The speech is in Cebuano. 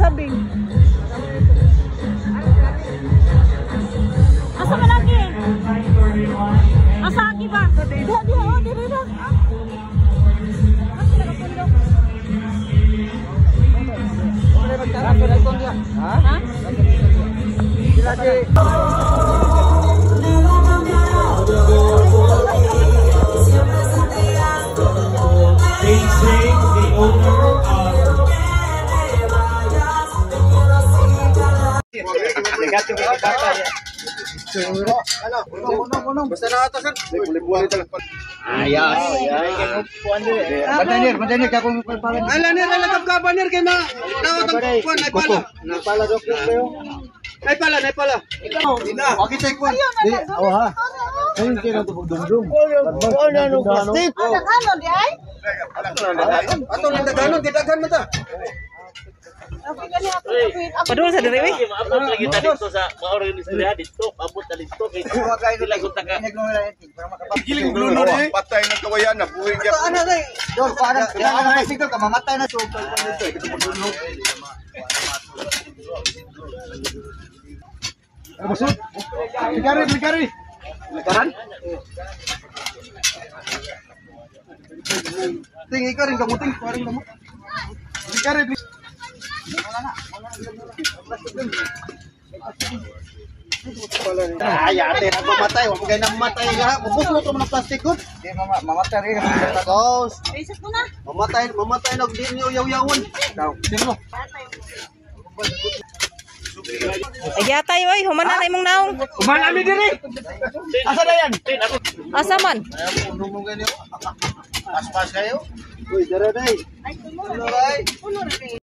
Sabing. Asa man lagi? Asa agi ba? Diha diha oh, diri na. Asa nakapundok? Ha? The owner of Basta na ata, sir. Ayos. Bandanir, bandanir ka kung pala. Ala nir, ala kapkapan nir kay ma. Dawat ang kuan ay pala. Pala dok kayo. Ay pala, ay pala. Okay, take one. Di, oh ha. Ayun kayo na dumdum. Ano ano di ay? Ato nang daganon, gidaghan man ta. Okay gani ako. Padung sa diri, uy. Maabot lagi ta dito sa maoro yung istorya dito, abot ta dito kay sila ko taka. Giling bluno eh. Patay ng kawayan na buhay niya. Ano na? Dol, parang kailangan na siguro ka mamatay na. Busod. Bigari, bigari. Karan? Ting ikaw rin kamuting, paring kamut. Bigari, Ay, ate, mamatay. Huwag kayo nang matay lahat. Bubuslo ito ng plastic ko. Di mamatay rin. Tapos, Basic mo na. mamatay, mamatay na. Hindi niyo yaw-yawan. Sino mo? Ay yatay oy, humana na imong naong. Kumanami diri! Asa na yan? Asa man? Paspas kayo? Uy, dara day. Ay, puno Ano ay? Puno na.